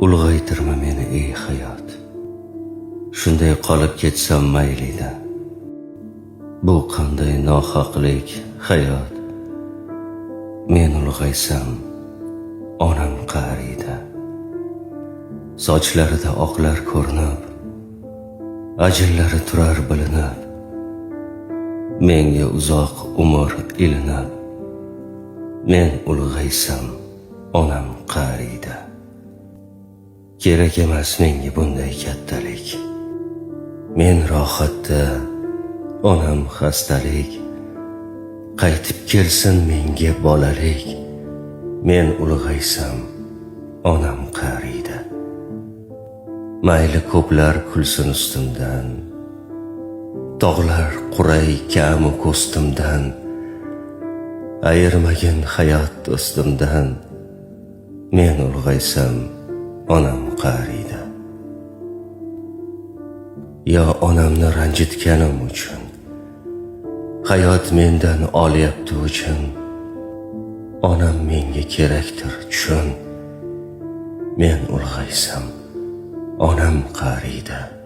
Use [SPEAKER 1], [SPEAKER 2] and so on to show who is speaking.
[SPEAKER 1] Ulg'aytirma meni, ey hayot. Shunday qolib ketsam mayli edi. Bu qanday nohaqlik, hayot? Men ulg'aysam, onam qariydi. Sochlarida oqlar ko'rinib, ajinlari turar bilinib, menga uzoq umr ilinib, men ulg'aysam, onam qariydi. Kerak emas menga bunday kattalik. Men rohatda, onam xastalik. Qaytib kelsin menga bolalik. Men ulg'aysam, onam qariydi. Mayli, ko'plar kulsin ustimdan. Tog'lar quray kamu ko'stimdan. Ayirmagin, hayot, do'stimdan. Men ulg'aysam, onam qariydi. Yo onamni ranjitganim uchun hayot mendan olyapti o'chin. Onam menga kerakdir, tushun. Men ulg'aysam, onam qariydi.